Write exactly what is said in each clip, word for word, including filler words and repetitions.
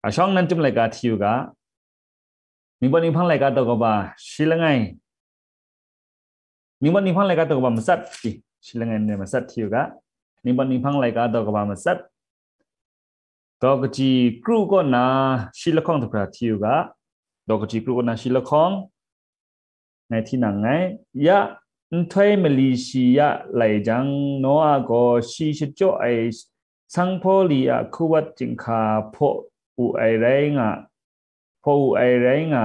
A shawng nan Chyum laika hti u ga, Ningpawt Ninghpang laika daw kaba shi langai, Ningpawt Ninghpang laika daw kaba matsat, shi langai n rai matsat hti u ga, Ningpawt Ninghpang laika daw kaba matsat, daw kaji kru kaw na shi lahkawng hta hpra hti u ga, daw kaji kru kaw na shi lahkawng, ngai hti nang nngai. Ya, nhtoi mali shi ya lai jang, Noa gaw shi shachyaw ai sanghpaw li a hkuwat chyinghka hpaw u ai rai nga, hpaw u ai rai nga,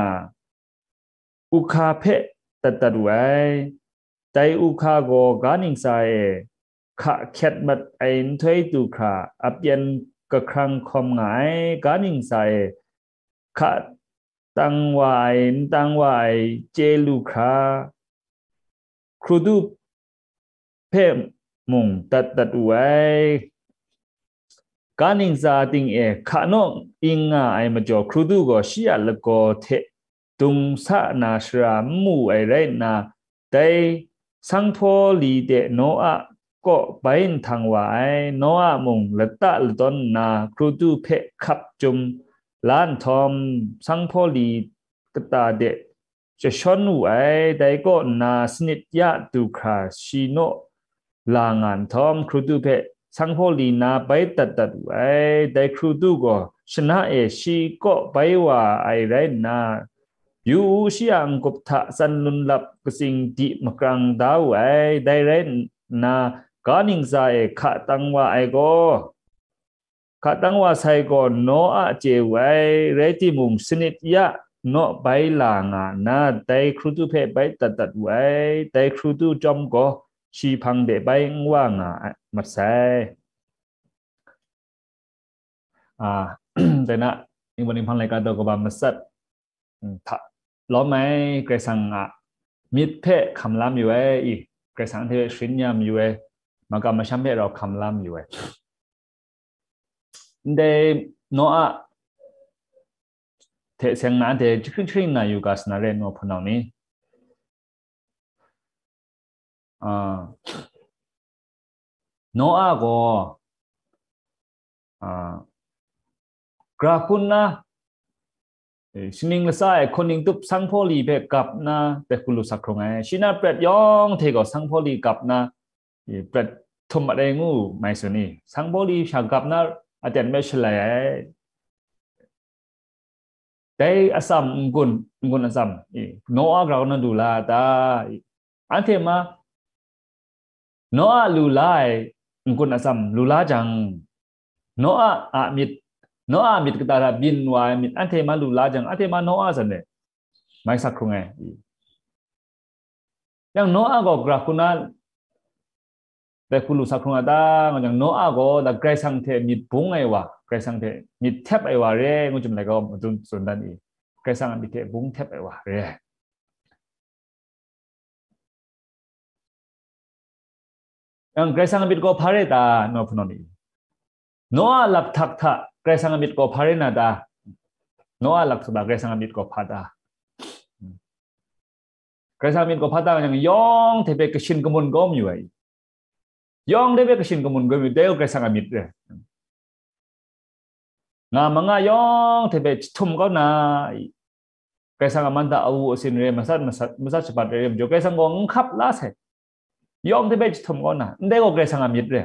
uhka hpe dat dat wu ai. Dai uhka gaw ga ntsa e hka hkyet mat ai nhtoi du hkra, apyan kahkrang hkawm nga ai. Ga ntsa e hka tang wa ai, n tang wa ai, chye lu hkra, hkrudu hpe mung dat dat wu ai. Ga ntsa ting e hka naw ing nga ai majaw, hkrudu gaw shi a lagaw hte dung sa na shara n mu ai rai nna, dai sanghpaw li de Noa kaw bai nhtang wa ai. Noa mung lata ladawn nna, hkrudu hpe hkap chyum la nhtawm, sanghpaw li kata de jashawn wu ai. Dai kaw nna, sanit ya du hkra shi naw la nga nhtawm, hkrudu hpe sanghpaw li na bai dat dat wu ai. Dai hkrudu gaw shana e shi kaw bai wa ai rai nna, yu u, shi a n-gup hta tsan lun lap katsing di makrang da wu ai. Dai rai nna, ga ntsa e hka tang wa ai gaw, hka tang wa sai gaw Noa chye wu ai, rai timung, sanit ya naw bai la nga nna, dai hkrudu hpe bai dat dat wu ai. Dai hkrudu chyawm gaw shi hpang de bai n wa nga ai, mat sai. A, dai na, Ningpawt Ninghpang laika daw kaba matsat, mm, hta lawm ai, Karai Kasang a myit hpe hkam la mayu ai, i, Karai Kasang hte sharin ya mayu ai, makam masham hpe rau hkam la mayu ai. Ndai Noa hte seng na anhte jahkring jahkring na yu ga sa na re, nwa hpunau ni. Ah, Noa gaw, ah, gra hkun na, eh, shaning latsa e hkawning tup sanghpaw li hpe gap nna, dai hku lu sa hkrung ai. Shi na pret yawng hte gaw sanghpaw li gap nna, eh, pret htum mat ai ngu mai tsun i, sanghpaw li sha gap nna aten hpe shalai ai. Dai atsam n-gun, n-gun atsam, i, Noa grau na lu la a ta? I, anhte ma, Noa lu la ai n-gun atsam lu la jang, Noa a myit, Noa a myit kata ra byin wa ai myit anhte ma lu la jang, anhte ma Noa san de mai sa hkrung ai. Yang Noa gaw gra hku na dai hku lu sa hkrung a ta, nga jang, Noa gaw da Karai Kasang hte myit bung ai wa, Karai Kasang hte myit htep ai wa re, ngu jum laika gaw matun tsun dan i, Karai Kasang a myit hte bung htep ai wa re. Yang Karai Kasang a myit gaw hpa re ta, nwa hpunau ni? Noa a lakhtak hta Karai Kasang a myit gaw hpa re na ta? Noa a lakhtak hta Karai Kasang a myit gaw hpa ta? Karai Kasang a myit gaw hpa ta nga yang, yawng hte hpe kashin kamun kau mayu ai. Yawng hte hpe kashin kamun kau mayu, dai gaw Karai Kasang a myit re. Nga manga yawng hte hpe jahtum kau na, Karai Kasang a man hta awu asin re, masat, masat, masat shabat re, re majaw, Karai Kasang gaw n hkap la sai. Yawng hte hpe jahtum kau na, ndai gaw Karai Kasang a myit re.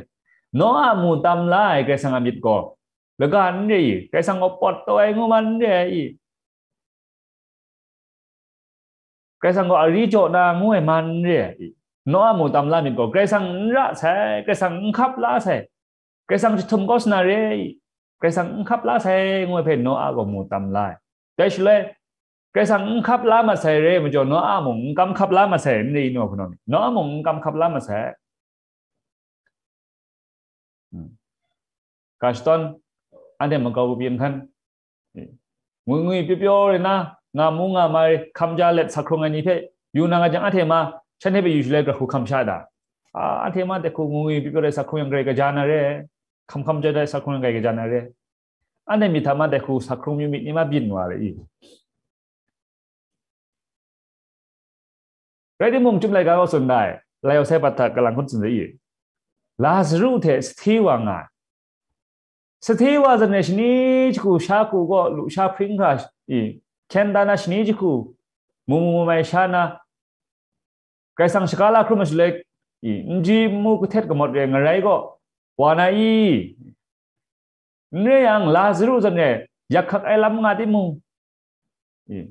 Noa a mu tam la ai Karai Kasang a myit gaw, laga n re i, Karai Kasang gaw pawt taw ai ngu man n re ai i. Karai Kasang gaw ari jaw na ngu ai man n re ai i. Noa a mu tam la myit gaw, Karai Kasang n ra sai, Karai Kasang n hkap la sai, Karai Kasang jahtum kau sa na re i, Karai Kasang n hkap la sai, ngu ai hpe Noa gaw mu tam la ai. Dai shaloi, Karai Kasang n hkap la mat sai re majaw, Noa mung n kam hkap la mat sai, n re i, nwa hpunau ni? Noa mung n kam hkap la mat sai. Hmm. Ga shadawn, anhte makau byin hkan, ngwi ngwi pyaw pyaw rai na, nga mu nga mai, hkam ja let sa hkrung ai ni hpe yu na nga jang, anhte ma, shanhte hpe yu shaloi gra hku hkam sha da? A, anhte ma dai hku ngwi ngwi pyaw pyaw rai sa hkrung yang grai kaja na re, hkam hkam ja let sa hkrung yang grai kaja na re. Anhte myit hta ma dai hku sa hkrung mayu myit ni ma byin wa re i. Rai timung, Chyum laika gaw tsun dai, lai yau sai bat hta kalang hkun tsun dai i, Lazaru hte sahti wa nga ai. Sahtewa zan e shani jahku sha hku gaw lusha hpring hkra i, hkyen da na shani jahku mu mu mai sha na, Karai Kasang shaga la hkrum ai shaloi, i, n ji n mu kahtet kamawt re ngarai gaw, wa na i? N re yang, Lazaru zan e yak hkak ai lam nga timung, i,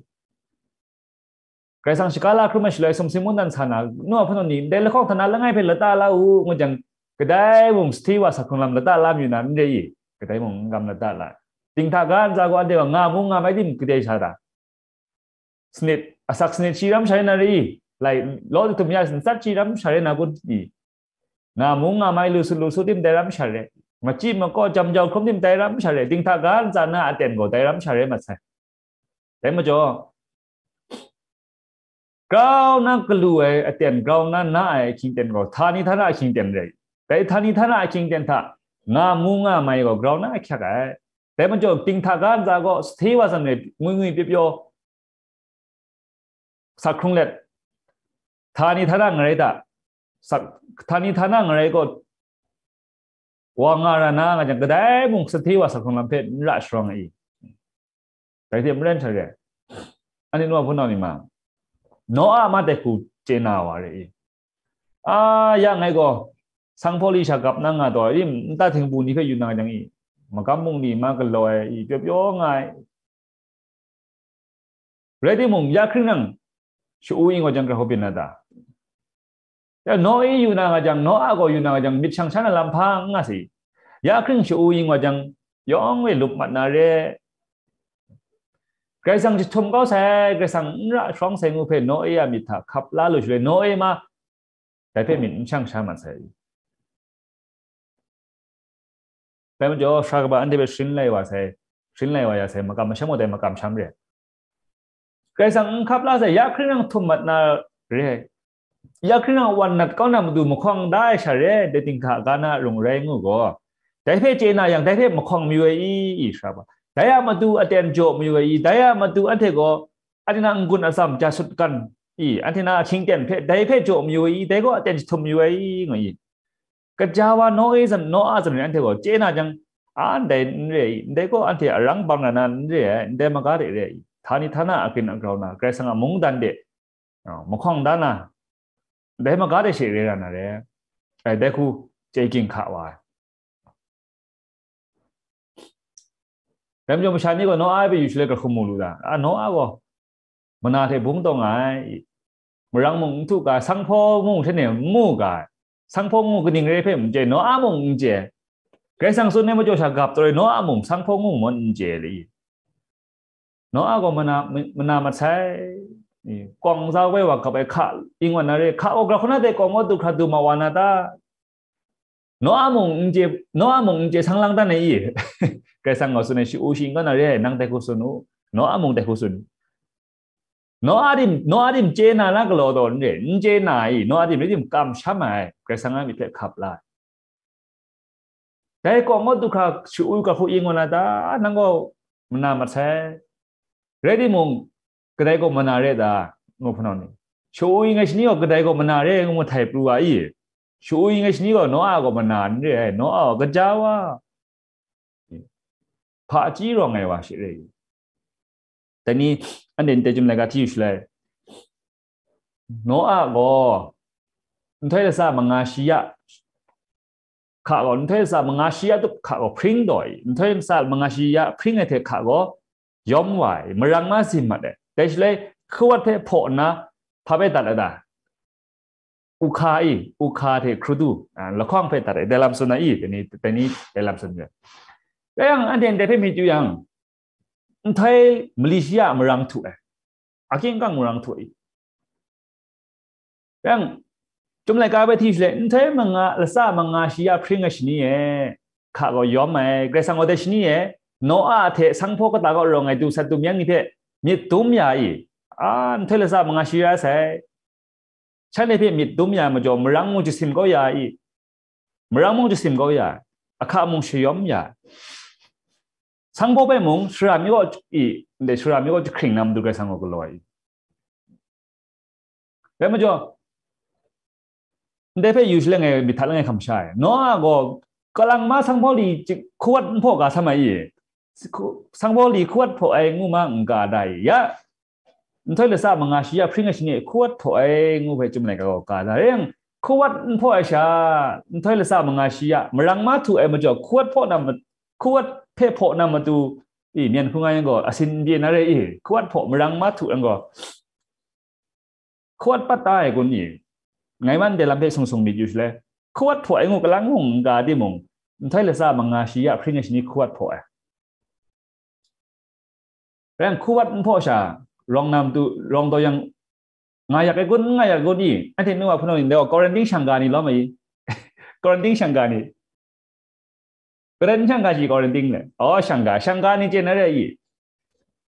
Karai Kasang shaga la hkrum ai shaloi sumsing mungdan sa na, nu a hpunau ni, ndai lahkawng htana langai hpe lata la u, ngu jang, kadai mung sahtewa sa hkrung lam lata la mayu na n re i? Kadai mung n kam lata la. Dinghta ga ntsa gaw anhte gaw nga mu nga mai tim kadai sha ta? Sanit, asak sanit shi ram sha rai na re i? Lai, law dahtum ya ntsat shi ram sha rai na kun i? Nga mu nga mai lu su lu su tim dai ram sha re. Machyi makaw jam jau hkrum tim dai ram sha re. Dinghta ga ntsa na aten gaw dai ram sha re mat sai. Dai majaw, grau na galu ai aten, grau na na ai ahkying ten gaw, htani htana ahkying ten rai. Dai htani htana ahkying ten hta nga mu nga mai gaw, grau na ahkyak ai. Dai majaw, dinghta ga ntsa gaw, sahtewa zan e ngwi ngwi pyaw pyaw, sa hkrung let, htani htana ngarai ta, sa, htani htana ngarai gaw, wa nga ra na nga jang, kadai mung sahtewa sa hkrung lam hpe n ra sharawng ai i? Dai hte maren sha re, anhte nu a hpunau ni ma, Noa ma dai hku chye na wa re i? A, ya ngai gaw, sanghpaw li sha gap na nga taw, i, nta htingbu ni hpe yu na nga jang i? Magam bungli ma galaw ai i, pyaw pyaw nga ai. Rai timung, ya hkring nang sha-u ing wa jang, grau hkau byin na ta? Ya, Noe yu na nga jang, Noa gaw yu na nga jang, myit shang sha na lam hpa n nga sai. Ya hkring sha-u ing wa jang, yawng e lup mat na re. Karai Kasang jahtum kau sai, Karai Kasang n ra sharawng sai ngu hpe Noe a myit hta hkap la lu shaloi, Noe ma dai hpe myit n shang sha mat sai. Dai majaw, sara kaba anhte hpe sharin lai wa sai, sharin lai wa ya sai, makam masham gaw dai makam sham re. Karai Kasang n hkap la sai, ya hkring nang htum mat na re. Ya hkring nang wan nat kau na matu mahkawng da ai sha re, dai dinghta ga na rung rai ngu gaw, dai hpe chye na yang, dai hpe mahkawng mayu ai i, i sara ba? Dai a matu aten jaw mayu ai i? Dai a matu anhte gaw, anhte na n-gun atsam ja sut kan i? Anhte na ahkying ten hpe, dai hpe jaw mayu ai i? Dai gaw aten jahtum mayu ai i? Nga i. Kaja wa Noe zan, Noa zan rai anhte gaw chye na jang, a, ndai n re ai, ndai gaw anhte arang bang na na n re ai, ndai maga de re ai, htani htana agrin agrau na, Karai Kasang a mungdan de, a, mahkawng da na, ndai maga de she re ra na re, ai, dai hku chye ging hka wa ai. Dai majaw masha ni gaw Noa hpe yu shaloi grau hkrum mu lu da? A, Noa gaw mana hte bung taw nga ai, marang mung n htu ga, sanghpaw mung hte ne n mu ga, sanghpaw ngu kaning re hpe n chye, Noa mung n chye. Karai Kasang tsun ai majaw sha gap taw ai, Noa mung sanghpaw ngu mawn n chye le i? Noa gaw mana, mana mat sai, kawng za woi wa gap ai hka, ing wan na re, hka gaw grau hkuna de kawng gaw du hkra du ma wa na ta? Noa mung n chye, Noa mung n chye sang lang dan ai i? Karai Kasang gaw tsun ai, sha-u shi n kau na re, nang dai hku tsun u, Noa mung dai hku tsun. Noa dim, Noa dim chye na na galaw taw n re, n chye na i? Noa dim rai tim kamsham ai, Karai Kasang a myit hpe hkap la ai. Dai kawng gaw du hkra sha-u ga hku ing wa na ta? Nang gaw mana mat sai. Rai timung, kadai gaw mana re ta, ngu hpunau ni? Sha-u ing ai shani gaw kadai gaw mana re ngu mahtai pru ai i? Sha-u ing ai shani gaw Noa gaw mana n re ai, Noa gaw kaja wa, hpa achyi rawng ai wa she re i? Dai ni, anhte ndai chyum laika hti yu shaloi, Noa gaw nhtoi latsa manga shi ya hka gaw, nhtoi latsa manga shi ya tup hka gaw hpring taw i, nhtoi latsa manga shi ya hpring ai hte hka gaw yawm wa ai, marang ma zim mat ai. Dai shaloi, hkawat hpe hpaw nna, hpa bai dat ai ta? Uhka i, uhka hte hkrudu, a, lahkawng hpe dat ai, dai lam tsun ai i, dai ni, dai ni dai lam tsun ai. Rai yang, anhte ndai hpe myit yu yang, nhtoi mali shi ya marang htu ai, akying kang marang htu ai. Rai yang, Chyum laika bai hti shaloi, nhtoi manga, latsa manga shi ya hpring ai shani e, hka gaw yawm ai, Karai Kasang gaw dai shani e, Noa hte sanghpaw kata kaw rawng ai du sat du myang ni hte myit dum ya i? A, nhtoi latsa manga shi ya sai. Shanhte hpe myit dum ya ai majaw, marang mung jasim kau ya i? Marang mung jasim kau ya ai, ahka mung shayawm ya ai. Sanghpaw hpe mung shara mi kaw i, ndai shara mi kaw jahkring na matu Karai Kasang gaw galaw ai. Dai majaw, ndai hpe yu shaloi ngai myit hta langai hkam sha ai. Noa gaw Kalang ma sanghpaw li hkuwat nhpaw ga sa mai i? Sanghpaw li hkuwat hpaw ai ngu ma n ga da i? Ya, nhtoi latsa manga shi ya hpring ai shani hkuwat hpaw ai ngu hpe Chyum Laika gaw ga da. Rai yang, hkuwat nhpaw ai sha, nhtoi latsa manga shi ya marang ma htu ai majaw, hkuwat hpaw na, hkuwat hpe hpaw na matu i, myen hkru nga yang gaw, asin n bye na re i, hkuwat hpaw marang ma htu yang gaw, hkuwat pat ta ai kun i? Ngai man de lam hpe sung sung myit yu shaloi, hkuwat hpaw ai ngu kalang mung n ga timung, nhtoi latsa manga shi ya hpring ai shani hkuwat hpaw ai. Rai yang, hkuwat nhpaw sha, rawng na matu, rawng taw yang, nga yak ai kun, n nga yak ai kun i? Anhte nu wa hpunau ni, quarantine shang ga ni lawm ai i? Quarantine shang ga ni. Quarantine shang ga shi quarantine le. Oh, shang ga, shang ga ni chyen na re i?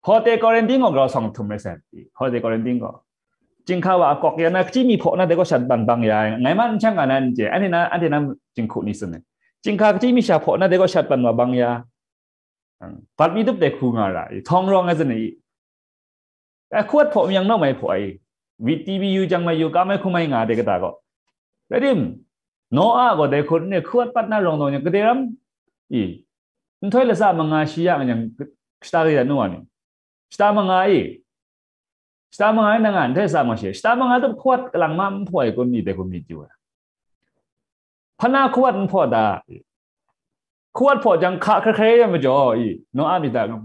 Hotel quarantine gaw grau sawng htum rai sai. Hotel quarantine gaw. Chyinghka wa akawk ya na, kachyi mi hpaw na de gaw shat ban bang ya, ngai man n shang ga na n chye, anhte na, anhte na jinghku ni tsun ai. Chyinghka kachyi mi sha hpaw na de gaw shat ban wa bang ya. Bat mi dup de hku nga ra i, htawng rawng ai zane i. Ai hkuwat hpaw myang naw mai hpaw ai. Vit T V yu jang mai yu, ka mai hku mai nga de kata gaw. Rai tim, Noa gaw dai hku ne hkuwat pat na rawng taw yang, kade ram i? Nhtoi latsa manga shi ya yang, shata kade nu wa ni? Shata manga i? Shata manga na nga, nhtoi latsa manga shi, shata manga tup hkuwat kalang ma n hpaw ai kun i, dai hku myit yu ai. Hpana hkuwat n hpaw da. Hkuwat hpaw jang hka hkrai hkrai ai majaw i, Noa myit hta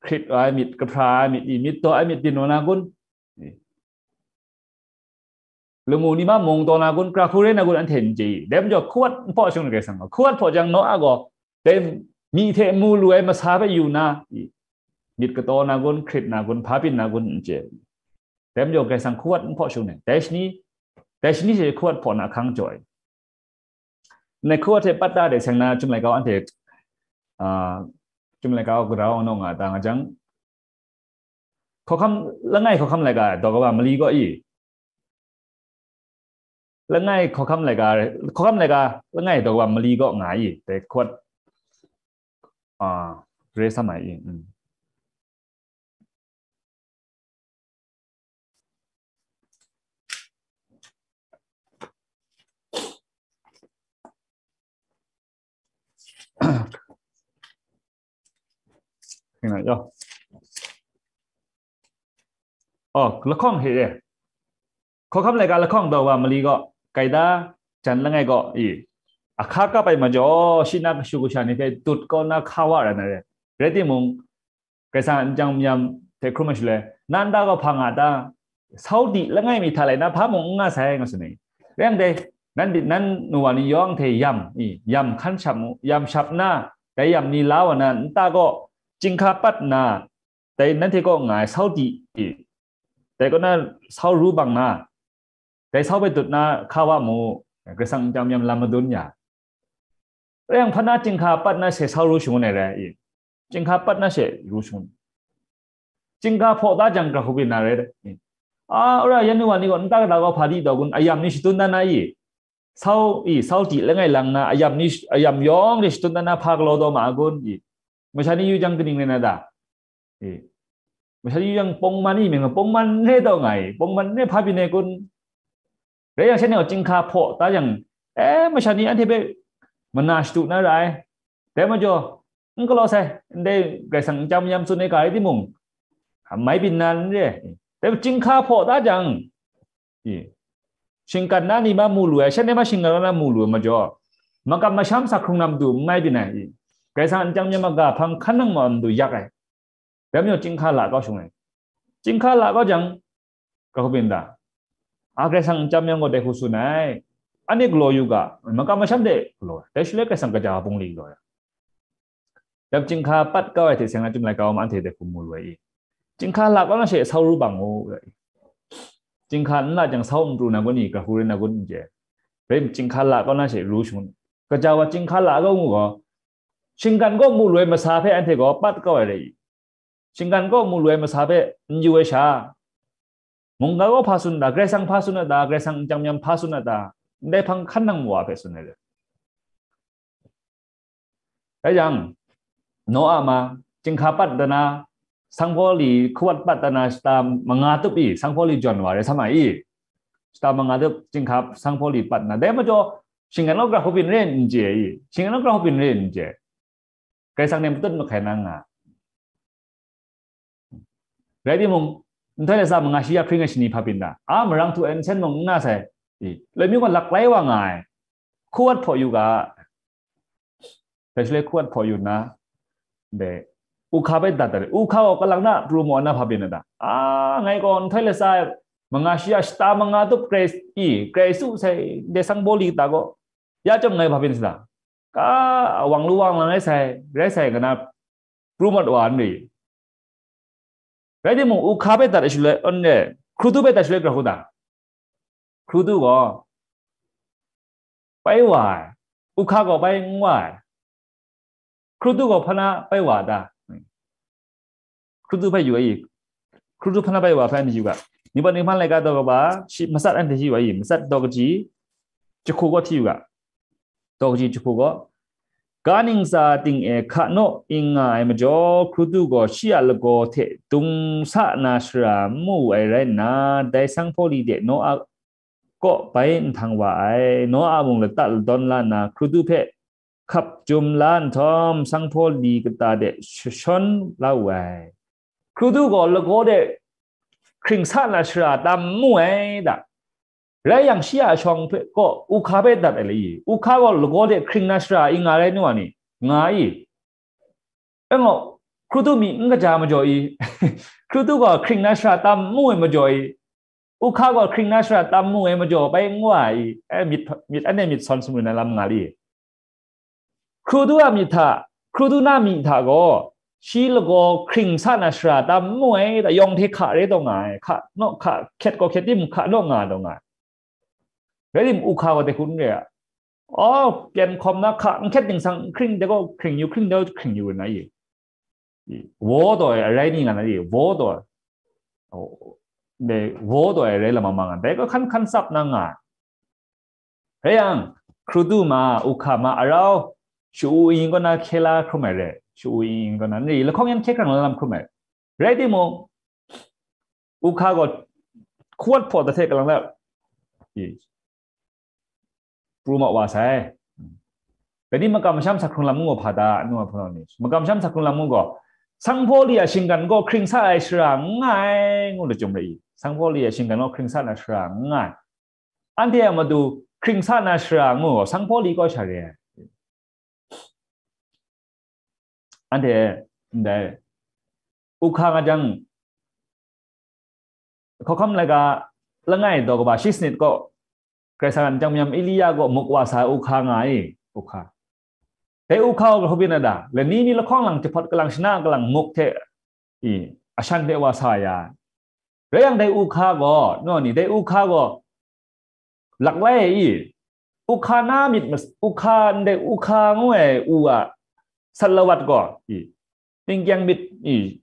hkrit ai myit, kahpra ai myit i, myit daw ai myit byin wa na kun? I. Lamu ni ma mung taw na kun, kra hku rai na kun, anhte n chye i. Dai majaw hkuwat n hpaw shung na Karai Kasang gaw, hkuwat hpaw jang Noa gaw dai myi hte mu lu ai masa hpe yu na i, myit kataw na kun, hkrit na kun, hpa byin na kun, n chye. Dai majaw Karai Kasang hkuwat n hpaw shung ai. Dai shani, dai shani she hkuwat hpaw na ahkang jaw ai. Nai hkuwat hte pat ta de seng na Chyum Laika anhte, ah, Chyum Laika grau naw nga ta nga jang, hkawhkam langai hkawhkam laika daw kaba mali gaw i? Langai hkawhkam laika, hkawhkam laika langai daw kaba mali gaw nga i? Dai hkuwat, ah, re sa mai i? Mm. Hkring na yaw. Oh, lahkawng hte e. Hkawhkam laika lahkawng daw wa mali gaw, kaida jan langai gaw i, ahka kap ai majaw, shi na kashu kasha ni hpe dut kau na hka wa ra na re. Rai timung, Karai Kasang a nchyang mayam hte hkrum ai shaloi, nan da gaw hpa nga ta? Sau di langai mi hta lai na hpa mung n nga sai, nga tsun ai. Rai yang dai, nan di, nan nu wa ni yawng hte yam i, yam hkan shap mu, yam shap nna, dai yam ni la wa na nta gaw, chyinghka pat nna, dai nanhte kaw nga ai sau di i, dai kaw na sau ru bang na, dai sau hpe dut na hka wa mu, Karai Kasang nchyang mayam lam madun ya. Rai yang, hpa na chyinghka pat na she sau ru shangun ai rai i? Chyinghka pat na she ru shangun. Chyinghka hpaw da jang, grahku byin na rai i? A, ora yan nu wa ni gaw nta kata gaw hpa di taw kun, ayam ni shatun dan na i? Sau i, sau di langai lang na, ayam ni, ayam yawng ni shatun dan na hpa galaw taw ma a kun i? Masha ni yu jang kaning rai na ta? E, masha ni yang pawngman i, mying pawngman re taw nga i, pawngman re hpa byin ai kun? Rai yang, shanhte gaw chyinghka hpaw ta yang, e, masha ni anhte hpe mana shadu na ra ai. Dai majaw, n galaw sai, ndai Karai Kasang nchyang mayam tsun ai ga rai timung, mai byin na n re. Dai chyinghka hpaw ta jang, i, shinggan na ni ma mu lu ai, shanhte ma shinggan na mu lu ai majaw, makam masham sa hkrung na matu n mai byin ai i? Karai Kasang nchyang mayam a ga hpang hkan nang ma matu yak ai. Dai majaw chyinghka la kau shung ai. Chyinghka la kau jang, grahku byin ta? A, Karai Kasang nchyang mayam gaw dai hku tsun ai. Anhte galaw yu ga, makam masham de galaw ai. Dai shaloi Karai Kasang kaja wa bungli galaw ai. Dai chyinghka pat kau ai hte seng na Chyum Laika wa ma anhte dai hku mu lu ai i? Chyinghka la kau na she sau ru bang u, rai i? Chyinghka n la jang sau n pru na kun i, grahku rai na kun n chye. Rai chyinghka la kau na she ru shangun. Kaja wa chyinghka la kau ngu gaw, shinggan kaw mu lu ai masa hpe anhte gaw pat kau ai rai i? Shinggan kaw mu lu ai masa hpe n yu ai sha, mungga gaw hpa tsun a ta, Karai Kasang hpa tsun a ta, Karai Kasang nchyang mayam hpa tsun a ta, ndai hpang hkan nang wa hpe tsun ai rai. Rai yang, Noa ma, chyinghka pat da na, sanghpaw li hkuwat pat da na, shata manga tup i, sanghpaw li jawn wa rai sa ma i? Shata manga tup chyinghka sanghpaw li pat na, dai majaw, Shinggan gaw grau hpabyin re n chye i, shinggan gaw grau hpabyin re n chye. Karai Kasang ni matut mahkai na nga. Rai timung, nhtoi latsa manga shi ya hpring ai shani hpa byin da. A, marang htu ai nsen mung n na sai. I, loi mi gaw laklai wa nga ai. Hku wat hpaw yu ga. Dai shaloi hku wat hpaw yu nna, dai, u hka bai dat ai. U hka gaw kalang na pru maw na hpa byin na da. A, ngai gaw nhtoi latsa manga shi ya shata manga tup grai, i, grai su sai, dai sanghpaw li kata gaw, ya chyawm ngai hpa byin sa da. Ka, wang lu wang lang rai sai, rai sai, nga na pru mat wa n ri. Rai timung, u hka bai dat ai shaloi, anhte, hkrutu bai dat shaloi grau hku da. Hkrutu gaw bai wa ai, u hka gaw bai n wa ai. Hkrutu gaw hpa na bai wa ta? Hkrutu hpe yu ai i? Hkrutu hpa na bai wa hpe anhte yu ga. Ningpawt Ninghpaw Nang laika daw kaba, shi matsat anhte hti wa i? Matsat daw kaji, jahku gaw hti yu ga. Daw kaji jahku gaw, ga ntsa ting e hka naw ing nga ai majaw, hkrutu gaw shi a lagaw hte dung sa na shara n mu ai rai nna, dai sanghpaw li de Noa kaw bai nhtang wa ai. Noa mung lata ladawn la nna, hkrutu hpe hkap chyum la nhtawm, sanghpaw li kata de sh-, shawn la wu ai. Hkrutu gaw lagaw de hkring sa na shara tam n mu ai da. Rai yang, shi a shawng hpe kaw u hka bai dat ai le i? U hka gaw lagaw de hkring na shara ing nga rai nu a ni? Nga i? Angaw, hkrutu mi n kaja majaw i? Hkrutu gaw hkring na shara tam n mu ai majaw i? U hka gaw hkring na shara tam n mu ai majaw bai n wa i? E, myit, myit, anhte myit sawn sumru na lam nga li. Hkrutu a myit hta, hkrutu na myit hta gaw, shi lagaw hkring sa na shara tam n mu ai, da yawng hte hka re taw nga ai, hka naw, hka hkyet gaw hkyet tim, hka naw nga taw nga ai. Rai tim, u hka gaw dai hku n re a. Aw, pyan hkawm na hka n hkyet ningsang, n hkring de gaw hkring yu, hkring de gaw hkring yu na i? I, waw taw ai arai ni nga na i? Waw taw ai. Aw, dai waw taw ai arai lam ma nga, dai gaw hkan hkan tsap na nga ai. Rai yang, hkrutu ma, u hka ma, arau, shu-u ing ing kaw na hkye la hkrum ai re, shu-u ing ing kaw na, ni lahkawng yan hkye hkrang la lam hkrum ai. Rai timung, u hka gaw hku wat hpaw da hte kalang la, i, pru ma wa sai. Dai ni makam masham sa hkrung lam ngu gaw hpa ta, anu a hpunau ni? Makam masham sa hkrung lam ngu gaw, sanghpaw li a shinggan gaw hkring sa ai shara n nga ai, ngu lachyum re i? Sanghpaw li a shinggan gaw hkring sa na shara n nga ai. Anhte a matu hkring sa na shara ngu gaw, sanghpaw li kaw sha re ai. Anhte ndai u hka nga jang, Hkawhkam laika langai daw kaba shi sanit kaw, Karai Kasang a ntang mayam Elia kaw muk wa sa ai u hka nga ai, u hka. Dai u hka gaw grau hpabyin na da, lani mi lahkawng lang, jahpawt kalang, shana kalang muk hte, i, ashan hpe wa sa ya ai. Rai yang, dai u hka gaw, nu a ni, dai u hka gaw, laklai i, u hka na myit mas-, u hka, ndai u hka ngu ai u a sat lawat gaw, i, tingkyang myit, i,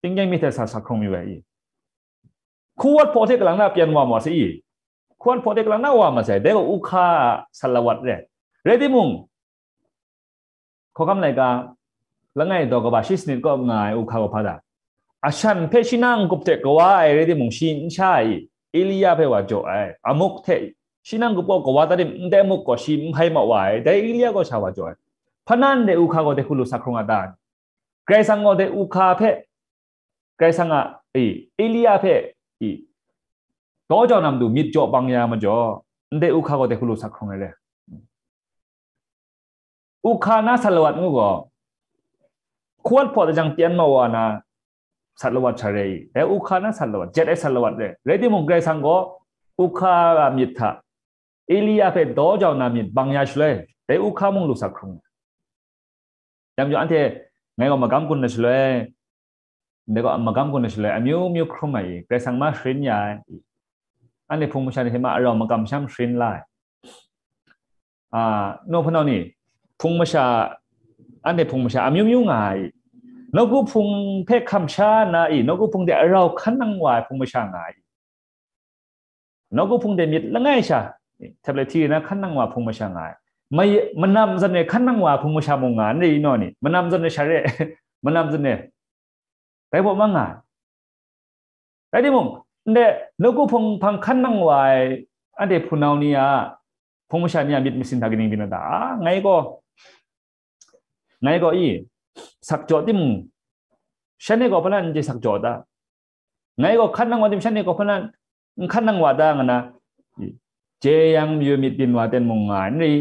tingkyang myit hte sa sa hkrung yu ai i. Hku wat hpaw hte kalang na pyan wa ma sai i. Hku wat hpaw hte kalang na wa ma sai, dai gaw u hka a sat lawat re. Rai timung, Hkawhkam laika langai daw kaba shi sanit kaw nga ai u hka gaw hpa ta? Ashan hpe shi na n-gup hte kawa ai rai timung, shi n sha ai i? Elia hpe wa jaw ai. Amuk hte shi na n-gup kaw kawa ta tim, ndai amuk gaw shi n hpai ma wa ai, dai Elia kaw sha wa jaw ai. Hpa na ndai u hka gaw dai hku lu sa hkrung a ta? Karai Kasang gaw dai u hka hpe, Karai Kasang a, i, Elia hpe, i, daw jau na matu myit jaw bang ya majaw, ndai u hka gaw dai hku lu sa hkrung ai re. U hka na sat lawat ngu gaw, hku wat hpaw da jang pyan ma wa na sat lawat sha re i. Dai u hka na sat lawat, jet ai sat lawat re. Rai timung, Karai Kasang gaw u hka a myit hta Elia hpe daw jau na myit bang ya shaloi, dai u hka mung lu sa hkrung. Yang majaw anhte ngai gaw magam gun na shaloi, ndai gaw magam gun na shaloi, amyu myu hkrum ai i, Karai Kasang ma sharin ya ai i. Anhte hpung masha ni hte ma arau makam masham sharin la ai. A, nu hpunau ni, hpung masha, anhte hpung masha amyu myu nga ai i. Nawku hpung hpe hkam sha nna i, nawku hpung de arau hkan nang wa ai hpung masha nga ai i. Nawku hpung de myit langai sha, tablet hti na hkan nang wa hpung masha nga ai. Mai-, manam zawn e hkan nang wa hpung masha mung nga n rai i, nu a ni? Manam zawn e sha re, manam zawn e. Dai baw ma nga ai. Rai timung, ndai nawku hpung hpang hkan nang wa ai anhte hpunau ni a Hpung masha ni a myit masin hta kaning byin wa ta? A, ngai gaw, ngai gaw i, sakjaw timung, shanhte gaw hpa na n chye sakjaw ta? Ngai gaw hkan nang wa tim, shanhte gaw hpa na n hkan nang wa ta, nga na, i, jeyang mayu myit byin wa ten mung nga ai n rai.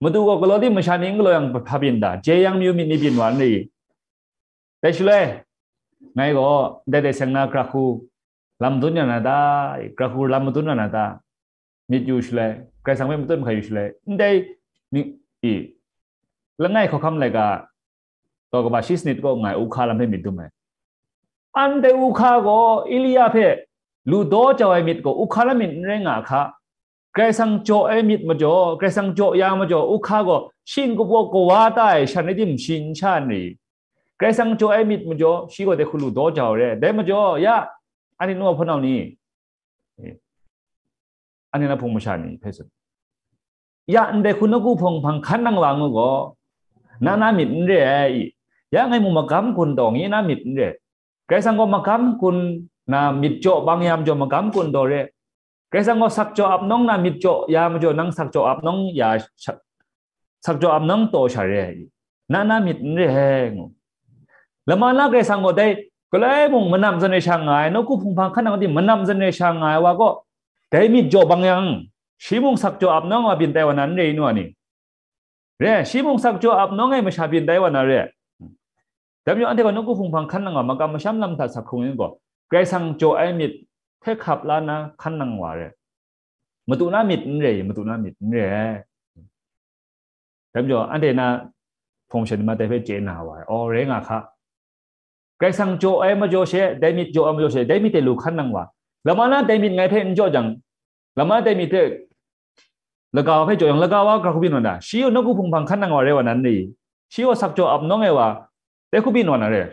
Madu gaw galaw tim masha ni n galaw yang hpa byin ta? Jeyang mayu myit ni byin wa n rai. Dai shaloi, ngai gaw ndai dai seng na, kra hku lam madun ya na ta? Kra hku lam madun ya na ta? Myit yu shaloi, Karai Kasang hpe matut mahkai yu shaloi, ndai ni, i, langai hkawhkam laika, taw kaba shi sanit kaw nga ai u hka lam hpe myit dum ai. Anhte u hka gaw Elia hpe lu daw jau ai myit gaw u hka lam myit n rai nga hka. Karai Kasang jaw ai myit majaw, Karai Kasang jaw ya majaw, u hka gaw shi n-gup kawa ta ai shan rai tim, shi n sha n rai. Karai Kasang jaw ai myit majaw, shi gaw dai hku lu daw jau re. Dai majaw, ya, anhte nu a hpunau ni, anhte na hpung masha ni hpe tsun, ya, ndai hku nawku hpung hpang hkan nang wa ngu gaw, na na myit n re ai i. Ya, ngai mung magam gun taw ngi na myit n re. Karai Kasang gaw magam gun na myit jaw bang ya majaw, magam gun taw re. Karai Kasang gaw sakjaw ap nawng na myit jaw ya majaw, nang sakjaw ap nawng ya sha-, sakjaw ap nawng taw sha re ai i. Na na myit n re ai ngu. Lama na Karai Kasang gaw dai galoi mung manam zawn e sha nga ai, nawku hpung hpang hkan nang tim manam zawn e sha nga ai wa gaw, dai myit jaw bang yang, shi mung sakjaw ap nawng wa byin tai wa na n re i, nu a ni? Re, shi mung sakjaw ap nawng ai masha byin tai wa na re. Dai majaw anhte gaw nawku hpung hpang hkan nang wa makam masham lam hta sak hkrung yang gaw, Karai Kasang jaw ai myit hpe hkap la na hkan nang wa re. Madu na myit n re, madu na myit n re ai. Dai majaw, anhte na hpung shan ni ma dai hpe chye na wa ai. Aw, rai nga hka. Karai Kasang jaw ai majaw she, dai myit jaw ai majaw she, dai myit hte lu hkan nang wa. Lama na dai myit ngai hpe n jaw jang, lama na dai myit hte laga wa hpe jaw jang, laga wa hkra hku byin wa na, shi gaw nawku hpung hpang hkan nang wa rai wa na n rai? Shi gaw sakjaw ap nawng ai wa, dai hku byin wa na re.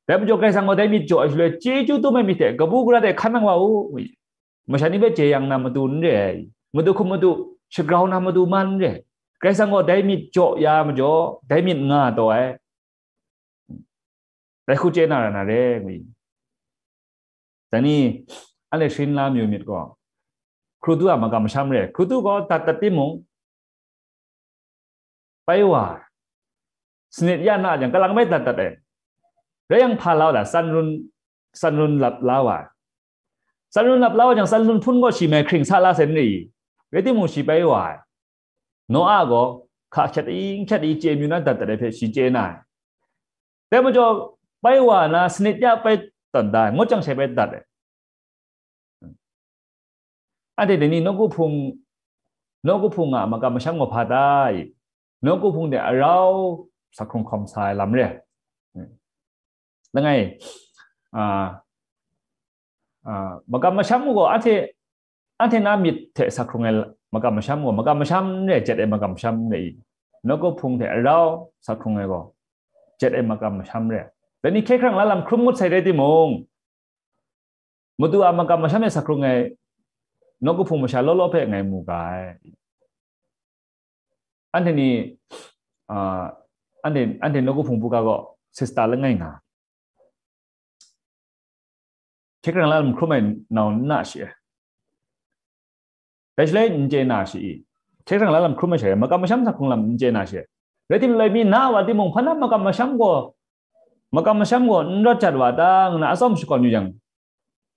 Dai majaw Karai Kasang gaw dai myit jaw ai shaloi, chyeju dum ai myit hte kabu gara de hkan nang wa u. Masha ni hpe jeyang na madu n re ai, madu hkum madu, shagrau na madu man n re. Karai Kasang gaw dai myit jaw ya majaw, dai myit nga taw ai, dai hku chye na ra na re, ngu i. Dai ni, anhte sharin la mayu myit gaw, Hkrutu a makam masham re. Hkrutu gaw dat dat timung, pai wa ai. Sanit ya na jang, kalang bai dat dat ai. Rai yang, hpa la wa da, san run, san run lap la wa ai. San run lap la wa jang, san run hpun gaw shi mai hkring sa la sai n rai i? Rai timung, shi pai wa ai. Noa gaw hka hkyat i, hkyat i chye mayu na dat dat ai hpe shi chye na ai. Dai majaw, pai wa na, sanit ya pai tawn da ai, ngut jang she pai dat ai. Anhte dai ni nawku hpung, nawku hpung a makam masham gaw hpa ta i? Nawku hpung de arau sak hkrung hkawm sa ai lam re. Langai, a, a, makam masham gaw anhte, anhte na myit hte sak hkrung ai makam masham gaw, makam masham n re, jet ai makam masham n re i? Nawku hpung hte arau sak hkrung ai gaw, jet ai makam masham re. Dai ni hkye hkrang la lam hkrum ngut sai rai timung, Madu a makam masham e sak hkrung ai nawku hpung masha law law hpe ngai mu ga ai. Anhte ni, a, anhte, anhte nawku hpung buga gaw sister langai nga. Hkye hkrang la lam hkrum ai nau n na shi e. Dai shaloi n chye na shi i? Hkye hkrang la lam hkrum ai shaloi, makam masham sak hkrung lam n chye na shi e. Rai timung, lai mi na wa timung, hpa na makam masham gaw, makam masham gaw n rawt jat wa ta, ngu na atsawm shakawn yu jang,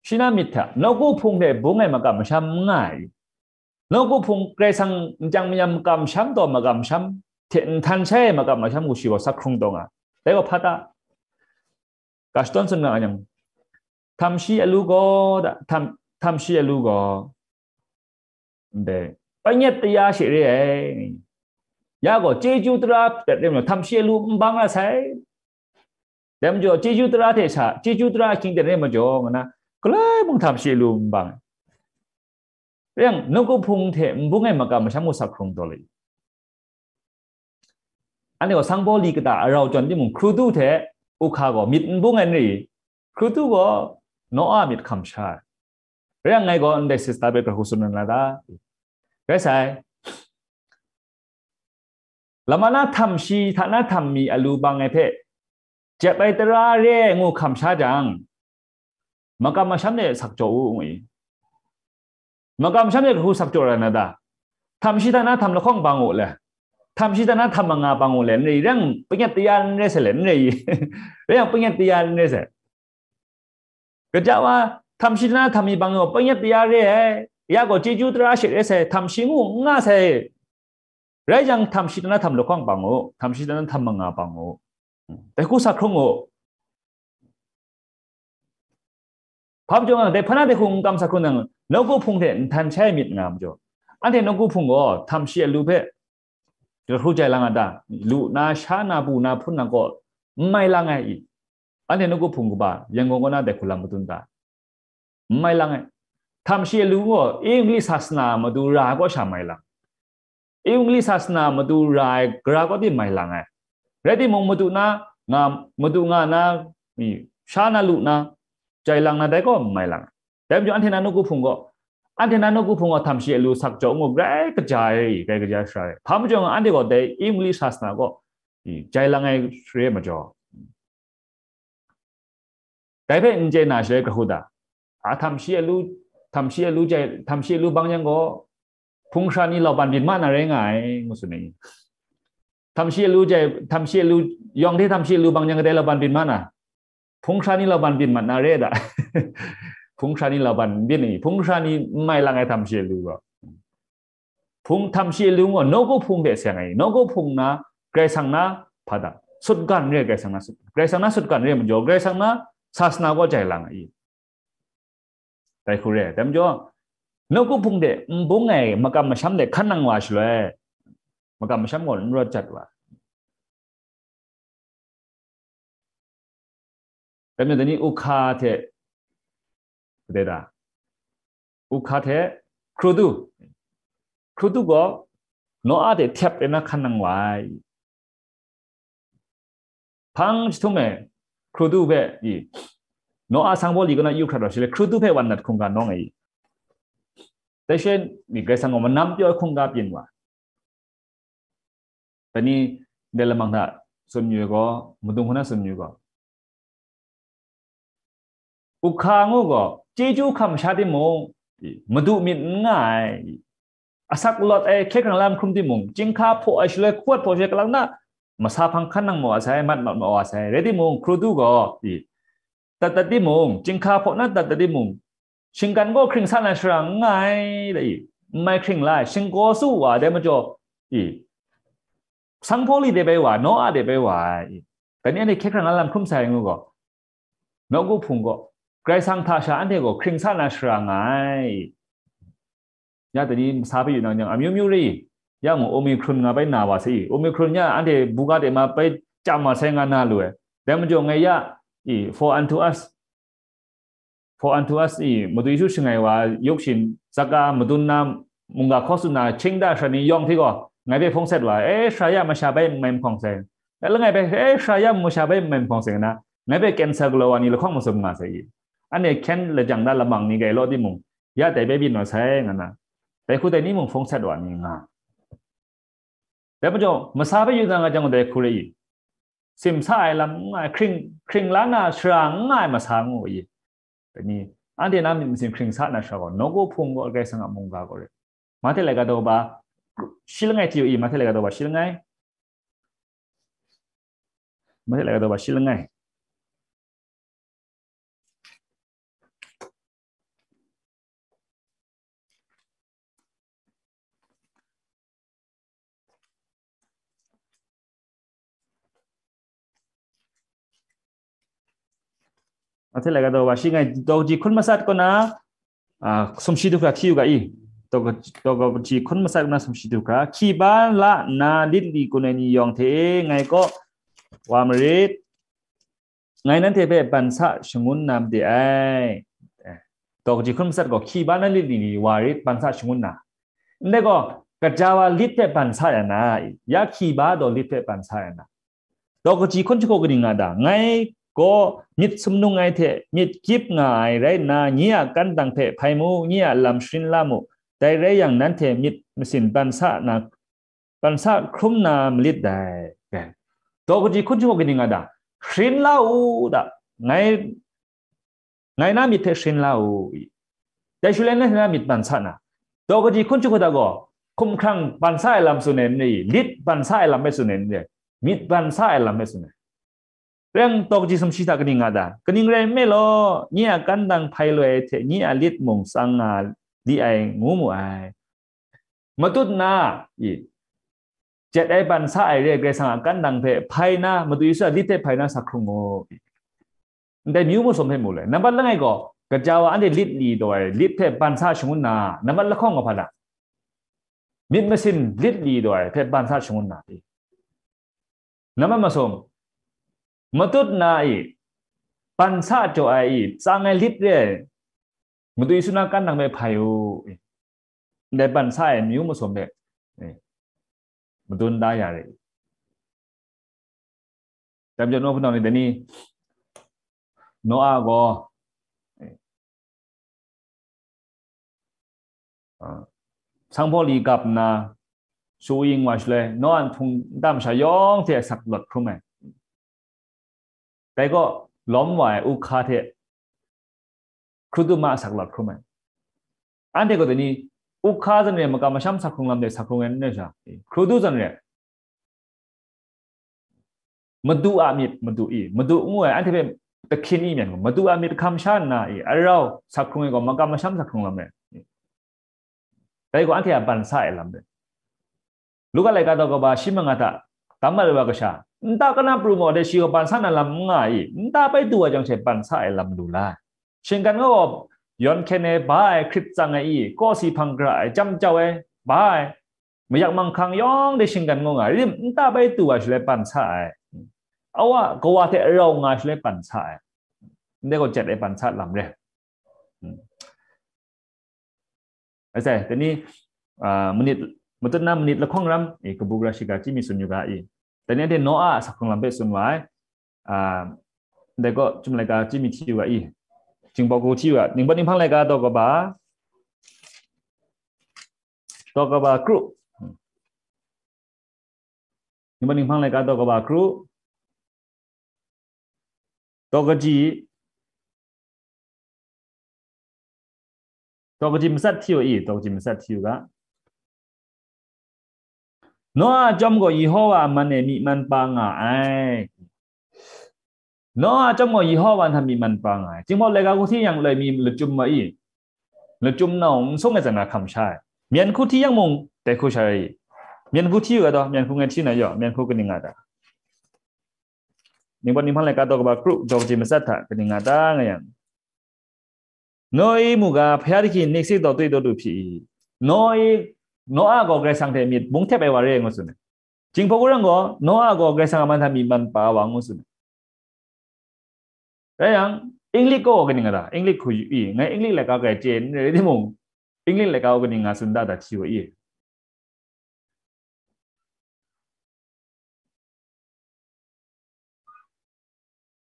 shi na myit hta, nawku hpung hte bung ai makam masham n nga ai. Nawku hpung Karai Kasang nchyang mayam makam masham taw, makam masham hte nhtan shai ai makam masham gaw shi gaw sak hkrung taw nga. Dai gaw hpa ta? Ga shadawn tsun nga yang, htam shi alu gaw, da, htam, htam shi alu gaw, ndai, panyat taya she re ai. Ya gaw, chyeju tara pet rim lo, htam shi alu n bang la sai. Dai majaw, chyeju tara hte sha, chyeju tara ahkying ten rai majaw, nga na, galoi mung htam shi alu n bang. Rai yang, nawku hpung hte n bung ai makam masham gaw sak hkrung taw le. Anhte gaw sanghpaw li kata arau jawn timung, Hkrutu hte Uhka gaw myit n bung ai n rai i? Hkrutu gaw Noa myit hkam sha ai. Rai yang, ngai gaw ndai sister hpe hkra hku tsun na la ta? Rai sai. Lama na htam shi hta na htam mi alu bang ai hpe, jep ai tara re ai ngu hkam sha jang, makam masham de sak jaw u, ngu i. Makam masham de hkra hku sak jaw ra na ta? Htam shi hta na htam lahkawng bang u le, htam shi hta na htam manga bang u le, n rai yang panyat taya n rai sai le, n rai, rai yang panyat taya n rai sai. Kaja wa, htam shi hta na htam mi bang u, panyat taya re ai, ya gaw chyeju tara she re sai, htam shi ngu n nga sai. Rai yang, htam shi hta na htam lahkawng bang u, htam shi hta na htam manga bang u. Dai hku sa hkrung u. Hpa majaw nga, dai hpa na dai hku n kam sa hkrung nang, nawku hpung hte nhtan shai myit nga majaw, anhte nawku hpung gaw htam shi alu hpe lahkru jai lang a ta? Lu na, sha na, bu na, hpun na gaw n mai lang ai i? Anhte nawku hpung kaba Yangon kaw na dai hku lam madun ta? N mai lang ai. Htam shi alu gaw English sasana matu ra ai kaw sha mai lang. English sasana matu ra ai gara kaw di mai lang ai. Rai timung, matu na, nga, matu nga na, mi, sha na, lu na, jai lang na dai gaw n mai lang ai. Dai majaw anhte na nawku hpung gaw, anhte na nawku hpung gaw htam shi alu sak jaw ngu, grai kaja ai, grai kaja sara ai. Hpa majaw nga, anhte gaw dai English sasana gaw, i, jai lang ai re majaw, dai hpe n chye na shaloi, hkra hku ta? A, htam shi alu, htam shi alu jai, htam shi alu bang yang gaw, hpung hkra ni lauban byin ma na rai nga ai, ngu tsun ai. Htam shi alu jai, htam shi alu yawng hte htam shi alu bang yang kadai lauban byin ma na? Hpung hkra ni lauban byin mat na re da. Hpung hkra ni lauban n byin i, hpung hkra ni n mai lang ai htam shi alu gaw. Hpung htam shi alu gaw, nawku hpung hte seng ai, nawku hpung na, Karai Kasang na, hpa da, sutgan re, Karai Kasang na sut, Karai Kasang na sutgan re majaw, Karai Kasang na sasana gaw jai lang ai. Dai hku re, dai majaw, nawku hpung hte n bung ai makam masham hte hkan nang wa shaloi, makam masham gaw n rawt jat wa. Dai majaw, dai ni Ukha hte, kadai da, Ukha hte Hkrudu, Hkrudu gaw Noa hte htep re na hkan nang wa ai. Hpang jahtum e, Hkrudu hpe, i, Noa sanghpaw li kaw na yu hkrat wa shaloi, Hkrudu hpe wan nat hkungga nawng ai. Dai she ni Karai Kasang gaw manam pyaw ai hkungga byin wa. Dai ni, ndai lamang hta tsun yu gaw, madung hku na tsun yu gaw, Ukha ngu gaw, chyeju hkam sha timung, madu myit n nga ai, asak lawt ai hkye hkrang lam hkrum timung, chyinghka hpaw ai shaloi hkuat hpaw shaloi kalang na masa hpang hkan nang maw a sai, mat mat maw a sai, rai timung, Hkrudu gaw, i, tat tat timung, chyinghka hpaw na tat tat timung, shinggan gaw hkring sa na shara n nga ai, da i, n mai hkring la ai, shingkaw su wa, dai majaw, i, sanghpaw li de bai wa, Noa de bai wa ai, i, dai ni anhte hkye hkrang na lam hkrum sai ngu gaw, nawku hpung gaw, Karai Kasang hta sha anhte gaw hkring sa na shara nga ai. Ya, dai ni masa hpe yu nang jang, amyu myu re i, ya mung Omicron nga bai na wa sai i, Omicron ya anhte buga de ma bai chyam wa sai nga na lu ai. Dai majaw ngai ya, i, for unto us, for unto us i, Madu Yesu shangai wa, yuk shin, zaka madun na, mungga hkaw tsun na, Hkying da sara ni yawng hte gaw, ngai hpe hpung sat wa, e, sara ya masha bai n mai mahkawng sai. Langai bai, e, sara ya masha bai n mai mahkawng sai nga na, ngai hpe cancer galaw wa ni lahkawng masum nga sai i. Anhte hkyen lajang da lamang ni grai law timung, ya dai bai byin wa sai nga na, dai hku dai ni mung hpung sat wa ni nga. Dai majaw, masa hpe yu na nga jang, dai hku re i, simsa ai lam n nga ai, hkring, hkring la na shara n nga ai masa ngu i. Dai ni, anhte na myit masin hkring sa na shara gaw, nawku hpung gaw Karai Kasang a mungga gaw re. Mahte laika daw ba, shi langai hte yu i, Mahte laika daw ba, shi langai. Mahte laika daw ba, shi langai. Mahte laika daw ba, shi ngai daw ji hkun masat kaw na, a, sumshi du hkra hti u ga i. Daw, daw ji hkun masat kaw na sumshi du hkra. Hki ba la nna lit li kun ai ni yawng hte ngai kaw wa marit. Ngai nanhte hpe ban sa shangun na made ai. Eh, daw kaji hkun masat gaw, hki ba na lit li ni wa rit, ban sa shangun na. Ndai gaw, gaja wa lit hpe ban sa ya na, ya hki ba daw lit hpe ban sa ya na. Daw kaji hkun jahku kaning nga da, ngai gaw myit sumnung ai hte myit gyip nga ai rai nna, nye a kantang hpe hpai mu, nye a lam sharin la mu, dai rai yang, nanhte myit masin ban sa na, ban sa hkrum na malit dai. Daw kaji hkun jahku kaning nga da, sharin la u da, ngai, ngai na myit hte sharin la u i. Dai shaloi nanhte na myit ban sa na, daw kaji hkun jahku da gaw, hkumhkrang ban sa ai lam tsun ai n rai, lit ban sa ai lam hpe tsun ai n rai, myit ban sa ai lam hpe tsun ai. Reng taw kaji sumshi hta kaning nga ta? Kaning rai nme law, nye a kandang hpai loi ai hte nye a lit mung tsang nga li ai, ngu mu ai. Matut na, i, jet ai ban sa ai re ai Karai Kasang a kandang hpe hpai na, Madu Yesu a lit hpe hpai na sa hkrung mu. Ndai myu masum hpe mu le. Nambat langai gaw, kaja wa anhte lit li taw ai, lit hpe ban sa shangun na, nambat lahkawng ga hpa na? Myit masin lit li taw ai hpe ban sa shangun na. Nambat masum, matut na i, ban sa jaw ai i, tsang ai lit re ai, Madu Yesu na kandang hpe hpai u. Ndai ban sa ai myu masum hpe, eh, madun da ya re. Dai majaw, nawku nau ni dai ni, Noa gaw, eh, ah, sanghpawli gap nna, shawi wa shaloi, Noa nhpung nta masha yawng hte asak lawt hkrum ai. Dai gaw, lawm wa ai u hka hte hkrudu ma asak lawt hkrum ai. Anhte gaw dai ni, u hka zan re, makam masham sak hkrung lam de sak hkrung ai n rai sha, hkrudu zan re, Madu a myit, Madu i, Madu ngu ai, anhte hpe tahkyin i myan gaw, Madu a myit hkam sha nna i, arau sak hkrung ai gaw, makam masham sak hkrung lam re. Dai gaw anhte a ban sa ai lam re. Luka laika daw kaba shi manga hta tam mat ai wa kasha, nta kana pru maw de shi gaw ban sa na lam n nga i, nta bai du wa jang she ban sa ai lam lu la ai. Shinggan gaw yawn hkyen ai, ba ai, hkrit tsang ai i, kawsi hpang gara ai, jam jau ai, ba ai, mayak manghkang yawng de shinggan ngu nga ai, rim nta bai du wa shaloi ban sa ai. Awa, kawa hte rau nga shaloi ban sa ai. Ndai gaw jet ai ban sa lam re. Hmm. Ai sai, dai ni, ah, minit, matut na minit lahkawng ram, eh, kabu gara shiga chyi mi tsun yu ga i. Dai ni anhte Noa a sak hkrung lam hpe tsun wa ai. Ah, dai gaw, chyum laika chyi mi hti yu ga i. Jinghpaw ku hti yu ga, Ningpawt Ninghpang laika daw kaba, daw kaba kru. Ningpawt Ninghpang laika daw kaba kru. Daw kaji, daw kaji matsat hti yu i, daw kaji matsat hti yu ga. Noa a chyawm gaw Yehowa a man e myi man pa nga ai. Noa a chyawm gaw Yehowa hta myi man pa nga ai. Jinghpaw laika hku hti yang loi mi lachyum wa i, lachyum nau n sung ai zawn na hkam sha ai. Myen hku hti yang mung dai hku sha ai. Myen hku hti yu ga taw, myen hku ngai hti na yaw, myen hku kaning nga ta? Ningpawt Ninghpang laika daw kaba kru, daw kaji matsat hta kaning nga ta nga yang, Noi mu ga, Hpya dahki nnik si daw twi daw du hpyi i. Noi, Noa gaw Karai Kasang hte myit bung htep ai wa re ngu tsun ai. Jinghpaw ku rang gaw, Noa gaw Karai Kasang a man hta myi man pa wa ngu tsun ai. Rai yang, English gaw kaning nga ta? English hku yu i, ngai English laika grai chye n rai timung, English laika gaw kaning nga tsun da, da hti wa i.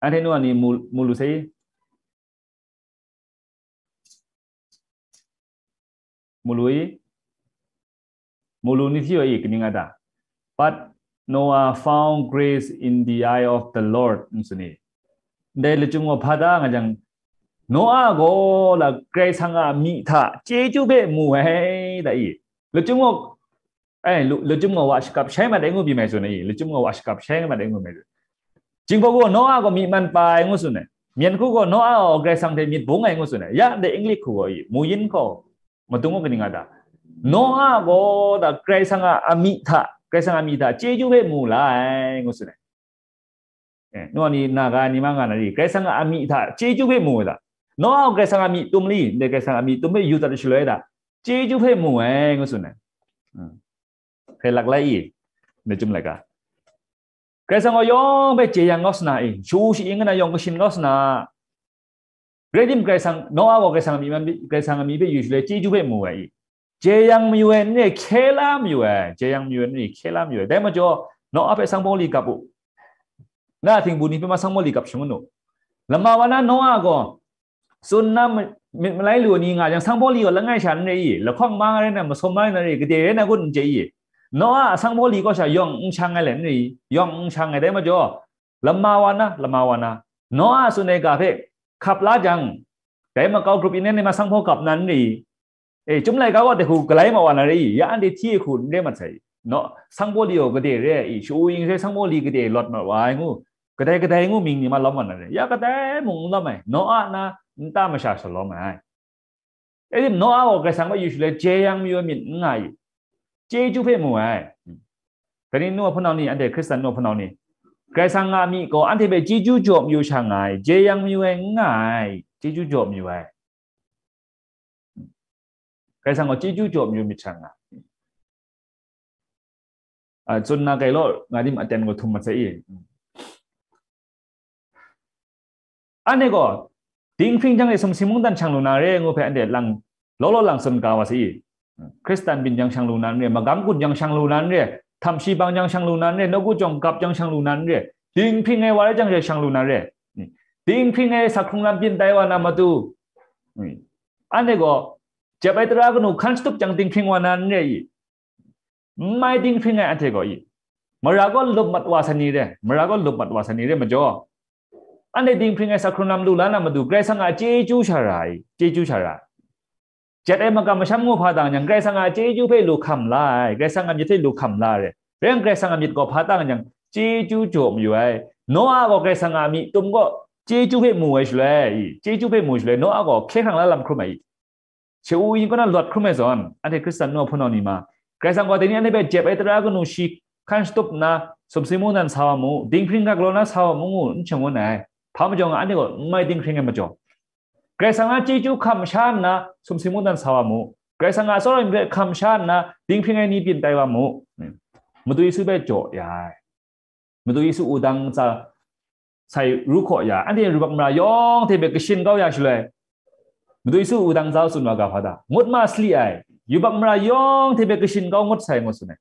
Anhte nu a ni mu, mu lu sai. Mu lu i? Mu lu ni hti yu i, kaning nga ta? But Noah found grace in the eye of the Lord, ngu tsun i. Ndai lachyum gaw hpa ta nga jang, Noa gaw la Karai Kasang a myi hta chyeju hpe mu ai, da i. Lachyum gaw, ai, lu-, lachyum gaw wa shakap shai mat ai ngu byi mai tsun ai, lachyum gaw wa shakap shai mat ai ngu mai tsun. Jinghpaw gaw Noa gaw myi man pa ai ngu tsun ai. Myen hku gaw Noa gaw Karai Kasang hte myit bung ai ngu tsun ai. Ya ndai English hku gaw i, mu yin hkaw, madung gaw kaning nga ta? Noa gaw da Karai Kasang a amying hta, Karai Kasang a myi hta chyeju hpe mu la ai, ngu tsun ai. Eh, nu a ni na ga ai ni ma nga na ri, Karai Kasang a amying hta chyeju hpe mu ai ta? Noa gaw Karai Kasang a myi tum li, ndai Karai Kasang a myi tum hpe yu dat shaloi ta, chyeju hpe mu ai, ngu tsun ai. Hmm. Hkrai lak lai i, ndai chyum laika. Karai Kasang gaw yawng hpe jeyang kau sa na i, shu shi-ing nga na yawng kashin kau sa na. Rai tim Karai Kasang, Noa gaw Karai Kasang a myi man, Karai Kasang a myi hpe yu shaloi chyeju hpe mu ai i. Jeyang mayu ai n re, hkye la mayu ai, jeyang mayu ai n re, hkye la mayu ai. Dai majaw, Noa hpe sanghpawli gap u. Na a htingbu ni hpe ma sanghpawli gap shangun u. Lama wa na Noa gaw, tsun na ma-, myit malai lu ni nga jang, sanghpawli gaw langai sha n re i, lahkawng ma rai na, masum ma rai na re, gade rai na kun n chye i. Noa a sanghpawli kaw sha yawng n shang ai let n re i, yawng n shang ai. Dai majaw, lama wa na, lama wa na, Noa a tsun ai ga hpe hkap la jang, dai makau grup yin ai ni ma sanghpaw gap na n re i, E, Chyum Laika gaw dai hku galai ma wa na re i, ya anhte hti hku n re mat sai. No, sangbawli gaw gade re i, Shu-u Ing hte sangbawli gade lawt mat wa ai ngu, kadai kadai ngu mying ni ma lawm wa na re. Ya kadai mung n lawm ai, Noa na nta masha shalawm ai. E tim Noa gaw Karai Kasang hpe yu shaloi jeyang mayu ai myit n nga i, chyeju hpe mu ai. Dai ni nu a hpunau ni, anhte Hkristan nu a hpunau ni, Karai Kasang a myi gaw anhte hpe chyeju jaw mayu sha nga ai, jeyang mayu ai n nga ai, chyeju jaw mayu ai. Karai Kasang gaw chyeju jaw mayu myit sha nga ai. A, tsun na kai law, nga dim aten gaw htum mat sai i. Anhte gaw, dinghpring jang e sumsing mungdan shang lu na re ngu hpe anhte lang, law law lang tsun ga wa sai i. Hkristan byin jang shang lu na n re, magam gun jang shang lu na n re, htam shi bang jang shang lu na n re, nawku jawng gap jang shang lu na n re, dinghpring ai wa rai jang she shang lu na re. Dinghpring ai sak hkrung lam byin tai wa na matu, anhte gaw, jep ai tara kanu hkan shatup jang dinghpring wa na n re i. N mai dinghpring ai anhte gaw i, mara gaw lup mat wa sa ni re, mara gaw lup mat wa sa ni re majaw, anhte dinghpring ai sak hkrung lam lu la na matu, Karai Kasang a chyeju sha ra ai, chyeju sha ra ai. Jet ai makam masham ngu hpa tang yang, Karai Kasang a chyeju hpe lu hkam la ai, Karai Kasang a myit hpe lu hkam la ai. Rai yang, Karai Kasang a myit gaw hpa tang yang, chyeju jaw mayu ai. Noa gaw Karai Kasang a myi tum gaw chyeju hpe mu ai shaloi, chyeju hpe mu shaloi, Noa gaw hkye hkrang la lam hkrum ai. Shu-u Ing kaw na lawt hkrum ai zawn, anhte Hkristan nu a hpunau ni ma, Karai Kasang gaw dai ni anhte hpe jep ai tara kanu shi hkan shatup nna, sumsing mungdan sa wa mu, dinghpring ga galaw na sa wa mu ngu n shangun ai. Hpa majaw nga, anhte gaw n mai dinghpring ai majaw, Karai Kasang a chyeju hkam sha nna, sumsing mungdan sa wa mu. Karai Kasang a tsawra myit hpe hkam sha nna, dinghpring ai ni byin tai wa mu. Madu Yesu hpe jaw ya ai. Madu Yesu wudang ntsa sai ru hkaw ya, anhte yubak mara yawng hte hpe kashin kau ya shaloi, Madu Yesu wudang ntsa tsun wa ga hpa ta? Ngut ma sali ai, yubak mara yawng hte hpe kashin kau ngut sai, ngu tsun ai.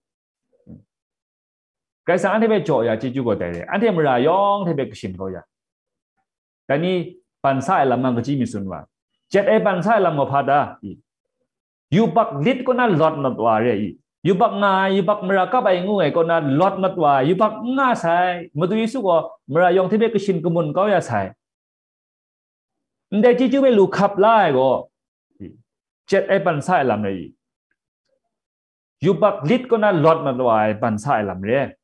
Karai Kasang anhte hpe jaw ya chyeju gaw dai re, anhte mara yawng hte hpe kashin kau ya. Dai ni ban sa ai lam nang kaji mi tsun wa? Jet ai ban sa ai lam gaw hpa ta? I. Yubak lit kaw na lawt mat wa re i. Yubak nga ai, yubak mara kap ai ngu ai kaw na lawt mat wa ai, yubak n nga sai. Madu Yesu gaw mara yawng hte hpe kashin kamun kau ya sai. Ndai chyeju hpe lu hkap la ai gaw, jet ai ban sa ai lam rai i. Yubak lit kaw na lawt mat wa ai ban sa ai lam re.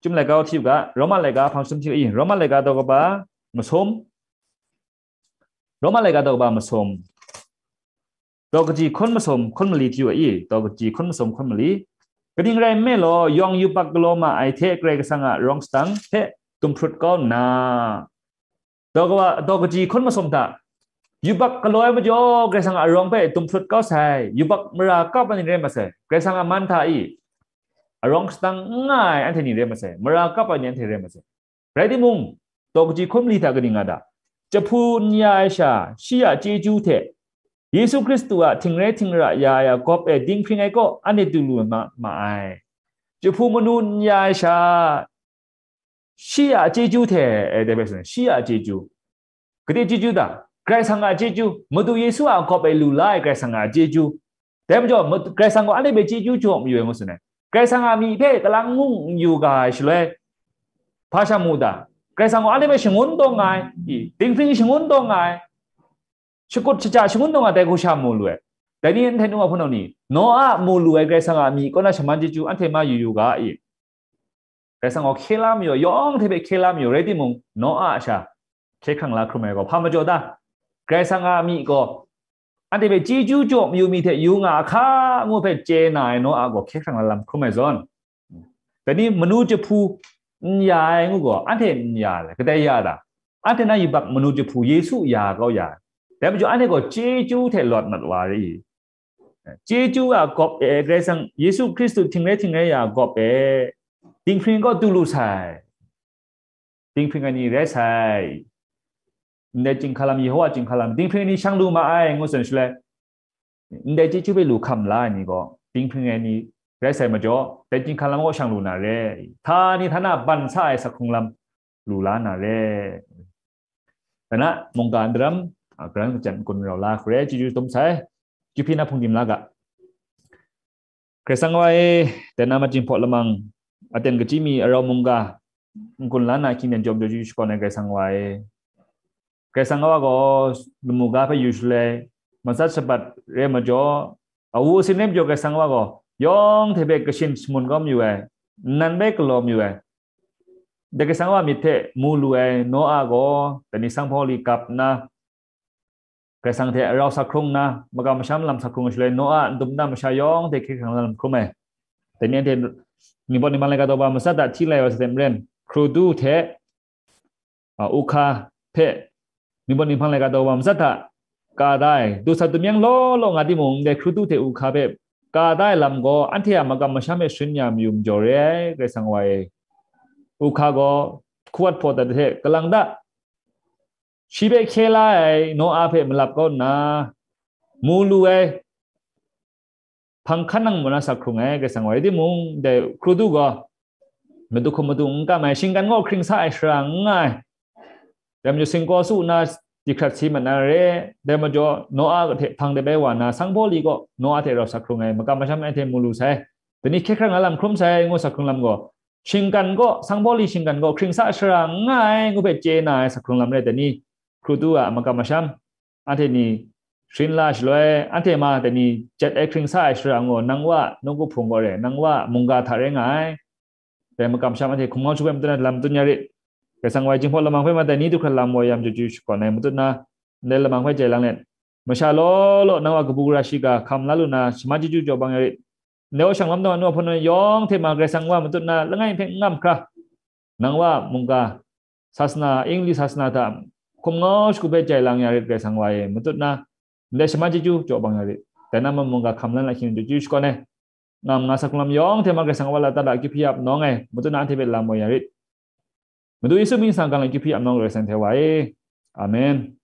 Chyum laika hti u ga, Roma laika hpang sum hti u ga i, Roma laika daw kaba masum, Roma laika daw kaba masum, daw kaji hkun masum hkun mali hti u ga i, daw kaji hkun masum hkun mali. Kaning rai nme law, yawng yubak galaw ma ai hte Karai Kasang a arawng sadang hpe dumhprut kau nna, daw kaba, daw kaji hkun masum hta, yubak galaw ai majaw Karai Kasang a arawng hpe dumhprut kau sai, yubak mara kap ai ni rai masai, Karai Kasang a man hta i arawng sadang n nga ai anhte ni rai masai, mara kap ai ni anhte rai masai. Rai timung, daw kaji hkun mali hta kaning nga ta? Jahpu n ya ai sha, shi a chyeju hte, Yesu Hkristu a htingre htingra ya ai a gawp e dinghpring ai kaw anhte du lu ma, ma ai. Jahpu manu n ya ai sha, shi a chyeju hte, e, dai bai tsun, shi a chyeju. Gade chyeju ta? Karai Kasang a chyeju, Madu Yesu a gawp e lu la ai Karai Kasang a chyeju. Dai majaw, Madu, Karai Kasang gaw anhte hpe chyeju jaw mayu ai ngu tsun ai. Karai Kasang a myi hpe kalang mung n yu ga ai shaloi, hpa sha mu ta? Karai Kasang gaw anhte hpe shangun taw nga ai, i, dinghpring shangun taw nga ai, shakut shaja shangun taw nga ai, dai hku sha mu lu ai. Dai ni anhte nu a hpunau ni, Noa mu lu ai Karai Kasang a myi kaw na shaman chyeju anhte ma yu yu ga i. Karai Kasang gaw hkye la mayu, yawng hte hpe hkye la mayu rai timung, Noa a sha hkye hkrang la hkrum ai gaw hpa majaw ta? Karai Kasang a myi gaw anhte hpe chyeju jaw mayu mi hte yu nga a hka ngu hpe chye na ai Noa gaw hkye hkrang la lam hkrum ai zawn, dai ni manu jahpu n ya ai ngu gaw, anhte n ya ai, kadai ya ta? Anhte na yubak manu jahpu Yesu ya kau ya ai. Dai majaw anhte gaw chyeju hte lawt mat wa ai. Chyeju a gawp e, Karai Kasang Yesu Hkristu htingre htingre ya a gawp e, dinghpring kaw du lu sai. Dinghpring ai ni rai sai. Ndai chyinghka lam, Yehowa chyinghka lam, dinghpring ai ni shang lu ma ai, ngu tsun shaloi, ndai chyeju hpe lu hkam la ai ni gaw, dinghpring ai ni rai sai majaw, dai chyinghka lam kaw shang lu na re. Htani htana ban sa ai sak hkrung lam lu la na re. Dana mungga n daram, a, karan kachyan n-gun rau la hkre, chyeju tum sai, chyeju hpyi na hpung dim la ga. Karai Kasang wa e, dai na machying hpaw lamang, aten kachyi mi arau mungga, n-gun la na hkying ten jawm jaw chyeju shakawn ai Karai Kasang wa e. Karai Kasang wa gaw lamu ga hpe yu shaloi, matsat shabat re majaw, Awu asin rai majaw Karai Kasang wa gaw yawng hte hpe kashin shamun kau mayu ai, nnan bai galaw mayu ai. Dai Karai Kasang wa myit hte mu lu ai Noa gaw, dai ni sanghpaw li kap nna, Karai Kasang hte rau sa hkrung nna, makam masham lam sa hkrung ai shaloi, Noa a n dum nna masha yawng hte hkye hkrang lam hkrum ai. Dai ni anhte Ningpawt Ninghpang laika daw ba matsat hta hti lai wa sa hte maren, hkrudu hte, a, uhka hpe Ningpawt Ninghpang laika daw ba matsat hta ka da ai, du sat du myang law law nga timung, ndai hkrudu hte uhka hpe ka da ai lam gaw, anhte a makam masham e sharin ya mayu majaw re ai, Karai Kasang wa e. Uhka gaw hkuwat hpaw dat hte kalang da. Shi hpe hkye la ai Noa hpe malap kau nna, mu lu ai hpang hkan nang mung na sa hkrung ai, Karai Kasang wa e. Rai timung, dai hkrudu gaw madu hkum madu n kam ai, shinggan gaw hkring sa ai shara n nga ai. Dai majaw singkaw su nna jahkrat si mat na re, dai majaw Noa hte hpang de bai wa nna, sanghpaw li gaw Noa hte rau sa hkrung ai, makam masham anhte mu lu sai, dai ni hkye hkrang na lam hkrum sai, ngu sa hkrung lam gaw, shinggan gaw, sanghpaw li shinggan gaw hkring sa shara n nga ai, ngu hpe chye na ai sa hkrung lam rai, dai ni hkrudu a makam masham anhte ni sharin la shaloi, anhte ma dai ni jet ai hkring sa ai shara ngu, nang wa nawku hpung gaw re, nang wa mungga hta rai nga ai. Dai makam masham anhte hkum ngau shu hpe matut na lam tun ya rit. Karai Kasang wa e, Jinghpaw lamang hpe ma dai ni du hkra lam woi yam chyeju shakawn ai matut na, ndai lamang hpe jai lang let, masha law law nang wa kabu gara shiga hkam la lu na, shaman chyeju jaw bang ya rit. Ndai wa shang lam dawng anu ahpun yawng hte ma Karai Kasang wa matut na langai hpe n ngam hkra, nang wa mungga sasana, English sasana hta hkum ngau shagu hpe jai lang ya rit, Karai Kasang wa e, matut na, ndai shaman chyeju jaw bang ya rit. Dai na ma mungga hkam lan la hkying chyeju shakawn ai. Ngam nga sa hkrung lam yawng hte ma Karai Kasang wa la ta la, akyu hpyi ap nawng ai, matut na anhte hpe lam woi ya rit. Madu Yesu mying sa gang la akyu hpyi ap nawng Karai Kasang hte wa e. Amen.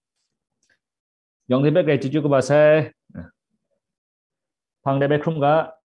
Yawng hte hpe grai chyeju kaba sai. Hpang de bai hkrum ga.